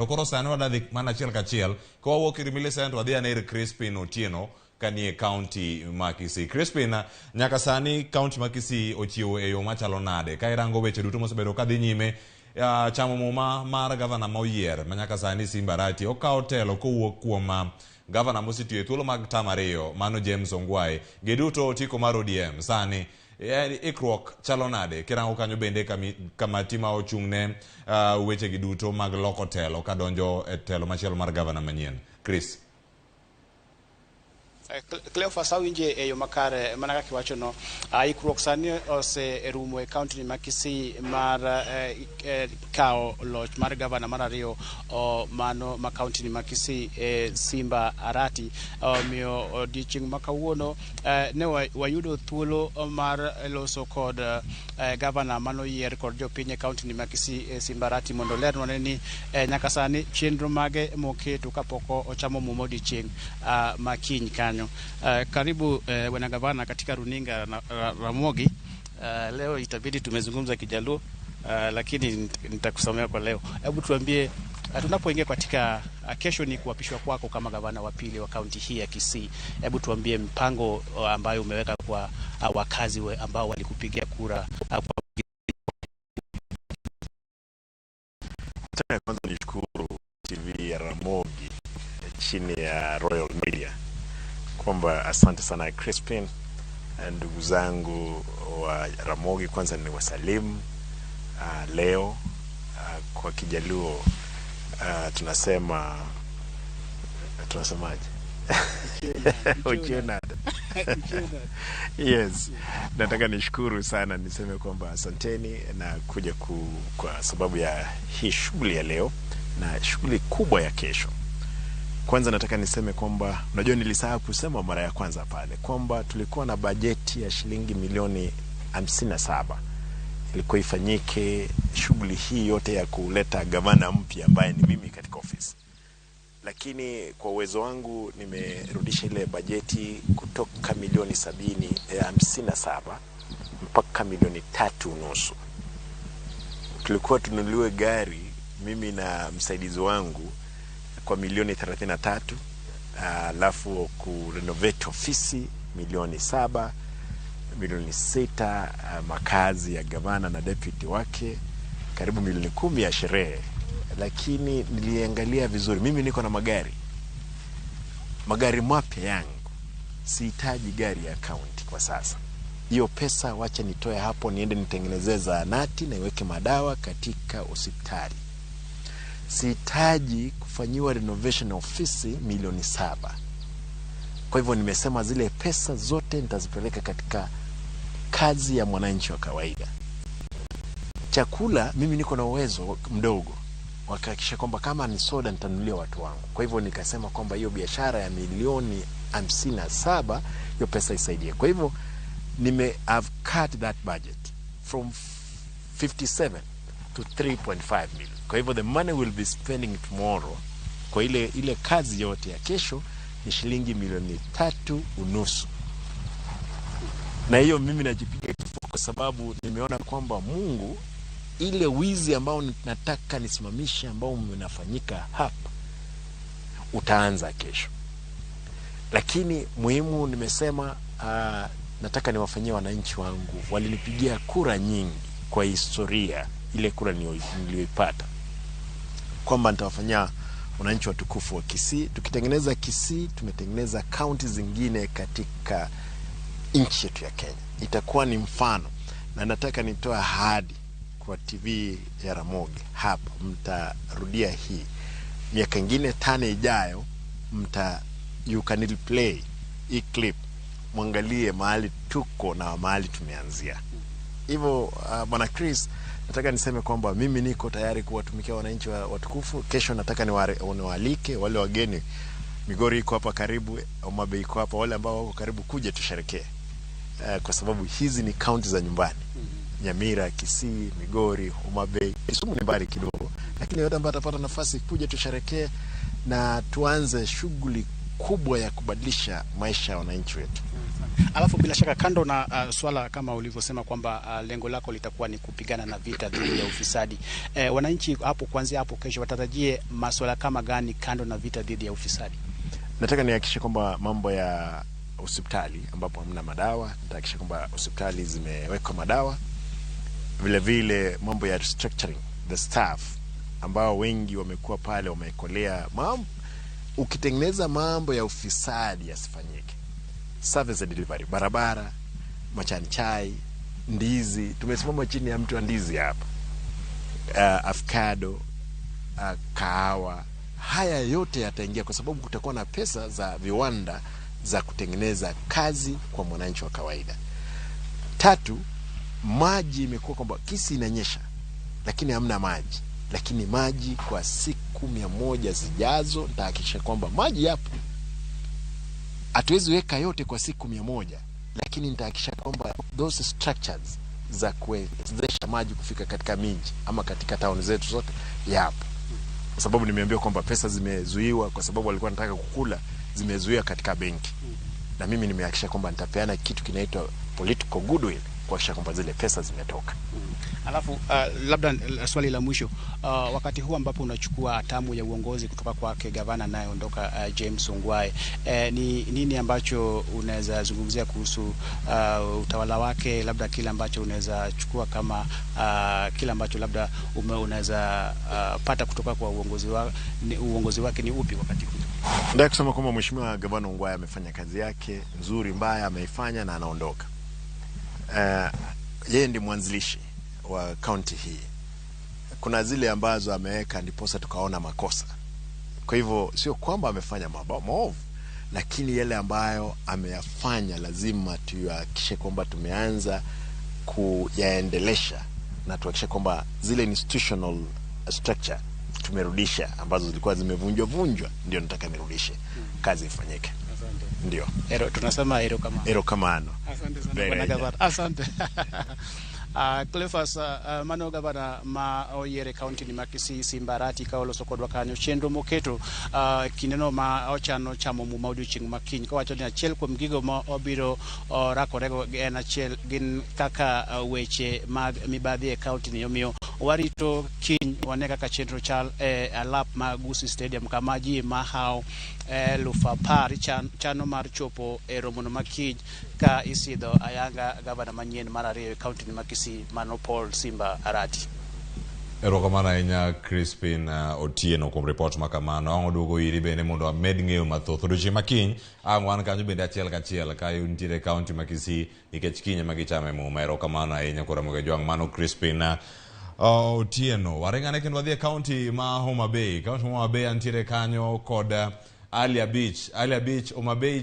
To koro sani wadhi mana achiel kachiel ka wawuok ir Millicent wadhi ane ir Crispin Otieno kanie kaunti ma Kisii. Crispin, nyaka sani kaunti ma Kisii ochiewo e yo machalo nade? Ka irango weche duto mosebedo kadhi nyime, chamo muma mar gavana ma oyier ma nyaka sani Simba Arati okawo telo kowuok kuom gavana mosetiyo e thuolo mag tam ariyo mano James Ongwae. Giduto otiko mar ODM sani ikruok chalo nade? Kirango kanyo bende kamati ma ochung' ne weche gi duto mag loko telo kadonjo e telo machielo mar gavana manyien. Chris. Cleophas, awinje e yo makare mana kaka iwachono. Ikruok sani oserumo e kaunti ma Kisii mar kawo loch mar gavana mar ariyo mano ma kaunti ma Kisii, Simba Arati. Omiyo odiochieng' ma kawuono ne wayudo thuolo mar loso kod gavana manoyier kod jopiny e kaunti ma Kisii, Simba Arati, mondo olernwa ni nyaka sani chenro mage moketo kapok ochamo muma odiochieng' ma kiny kanyo. Karibu bwana gavana katika runinga Ramogi. Leo itabidi tumezungumza Kijaluo, lakini nitakusomea kwa leo. Hebu tuambie, tunapoingia katika kesho ni kuapishwa kwako kama gavana wa pili wa kaunti hii ya Kisii. Hebu tuambie mpango ambayo umeweka kwa wakazi ambao walikupigia kura kwa. Nataka kwanza nishukuru TV ya Ramogi chini ya Royal Media kwamba asante sana Crispin, ndugu zangu wa Ramogi, kwanza ni wasalimu leo kwa Kijaluo tunasema, tunasemaje? Ochienade. Yes, nataka nishukuru sana, niseme kwamba asanteni na kuja kwa sababu ya hii shughuli ya leo na shughuli kubwa ya kesho. Kwanza nataka niseme kwamba unajua, nilisahau kusema mara ya kwanza pale kwamba tulikuwa na bajeti ya shilingi milioni 57 ilikuwa ifanyike shughuli hii yote ya kuleta gavana mpya ambaye ni mimi katika ofisi, lakini kwa uwezo wangu nimerudisha ile bajeti kutoka milioni 57 mpaka milioni 3.5. Tulikuwa tununuliwe gari mimi na msaidizi wangu kwa milioni 33, alafu kurenovate ofisi milioni 7, milioni 6, makazi ya gavana na deputy wake, karibu milioni 10 ya sherehe. Lakini niliangalia vizuri, mimi niko na magari mapya yangu, sihitaji gari ya kaunti kwa sasa. Hiyo pesa wacha nitoe hapo niende nitengenezee zahanati na iweke madawa katika hospitali. Sihitaji kufanyiwa renovation ofisi milioni 7. Kwa hivyo nimesema zile pesa zote nitazipeleka katika kazi ya mwananchi wa kawaida. Chakula, mimi niko na uwezo mdogo wakahakikisha kwamba kama ni soda nitanunulia watu wangu. Kwa hivyo nikasema kwamba hiyo biashara ya milioni 57 hiyo pesa isaidie. Kwa hivyo I've cut that budget from 57 to 3.5 million. Kwa hivyo the money we'll be spending tomorrow kwa ile kazi yote ya kesho ni shilingi milioni 3.5. Na hiyo mimi najipiga kifua kwa sababu nimeona kwamba Mungu, ile wizi ambao nataka nisimamishe ambao unafanyika hapa utaanza kesho. Lakini muhimu nimesema, nataka niwafanyie wananchi wangu, walinipigia kura nyingi kwa historia ile kura niliyoipata, kwamba nitawafanyia wananchi watukufu wa Kisii. Tukitengeneza Kisii, tumetengeneza kaunti zingine katika nchi yetu ya Kenya, itakuwa ni mfano. Na nataka nitoe ahadi kwa TV ya Ramogi hapa, mtarudia hii miaka ingine 5 ijayo, you can replay hii clip, mwangalie mahali tuko na mahali tumeanzia. Hivyo Bwana Chris, nataka niseme kwamba mimi niko tayari kuwatumikia wananchi watukufu. Kesho nataka niwaalike wale wageni. Migori iko hapa karibu, Homa Bay iko hapa, wale ambao wako karibu kuja tusherekee. Kwa sababu hizi ni kaunti za nyumbani. Nyamira, Kisii, Migori, Homa Bay, Kisumu ni mbali kidogo, lakini yote ambayo atapata nafasi kuja tusherekee na tuanze shughuli kubwa ya kubadilisha maisha ya wananchi wetu. Alafu bila shaka kando na swala kama ulivyosema kwamba lengo lako litakuwa ni kupigana na vita dhidi ya ufisadi, wananchi hapo kuanzia hapo kesho watarajie maswala kama gani kando na vita dhidi ya ufisadi? Nataka nihakikishe kwamba mambo ya hospitali ambapo hamna madawa, nitahakikisha kwamba hospitali zimewekwa madawa. Vile vile mambo ya restructuring the staff ambao wengi wamekuwa pale wamekolea. Ukitengeneza mambo ya ufisadi yasifanyike. Service delivery, barabara, majani chai, ndizi. Tumesimama chini ya mti wa ndizi hapa, avocado, kahawa. Haya yote yataingia kwa sababu kutakuwa na pesa za viwanda za kutengeneza kazi kwa mwananchi wa kawaida. Tatu, maji imekuwa kwamba Kisii inanyesha lakini hamna maji, lakini maji kwa siku 100 zijazo nitahakikisha kwamba maji yapo. Hatuwezi weka yote kwa siku 100, lakini nitahakikisha kwamba those structures za kuwezesha maji kufika katika miji ama katika town zetu zote yapo, kwa sababu nimeambiwa kwamba pesa zimezuiwa kwa sababu walikuwa wanataka kukula, zimezuiwa katika benki, na mimi nimehakikisha kwamba nitapeana kitu kinaitwa political goodwill kuhakikisha kwamba zile pesa zimetoka. Alafu labda swali la mwisho, wakati huu ambapo unachukua hatamu ya uongozi kutoka kwake gavana anayeondoka James Ongwae, ni nini ambacho unaweza zungumzia kuhusu utawala wake, labda kile ambacho unaweza chukua kama kile ambacho labda unaweza pata kutoka kwa uongozi wake ni upi wakati huu? Nataka kusema kwamba Mheshimiwa Gavana Ongwae amefanya kazi yake nzuri, mbaya ameifanya na anaondoka. Yeye ndi mwanzilishi wa kaunti hii. Kuna zile ambazo ameweka ndiposa tukaona makosa. Kwa hivyo sio kwamba amefanya maovu, lakini yale ambayo ameyafanya lazima tuyahakikishe kwamba tumeanza kuyaendelesha na tuhakikishe kwamba zile institutional structure tumerudisha ambazo zilikuwa zimevunjwa vunjwa, ndio nataka nirudishe, kazi ifanyike. Asante. Ndio. Ero, tunasema ero kama. Ero kamano. Asante sana Very bwana good. gavana. Asante. Cleophas, mano gavana ma oyier e kaunti ni ma Kisii Simba Arati ka oloso kodwa kanyo chenro moketo kindeno ma ochano chamo muma odiochieng' ma kiny kowacho ni achiel kuom gigo ma obiro rakorego en achiel gin kaka weche mag mibadhi e kaunti ni. Omiyo warito kiny wane kaka chenro chal e alap ma Gusii Stadium kama ji mahawo 10,000 chano mar chopo e romono ma kiny ka isidho ayanga gavana manyien mar ariyo e kaunti ni ma Kisii mano Paul Simba Arati. Erokamano ahinya Crispin Otieno kuom ripot ma kamano. Ang' oduogo iri bende mondo amed ng'eyo mathoth. Odiochieng' ma kiny ang' wan kanyo bende achiel kachiel ka nitiere e kaunti ma Kisii nikech kiny ema gichame muma. Erokamano ahinya kod Ramogi Jwang'. Mano Crispin Otieno. Waringane kendo wadhi e kaunti ma Homa Bay. Kaunti ma Homa Bay antiere kanyo kod Ali Abich. Ali Abich, Homa Bay.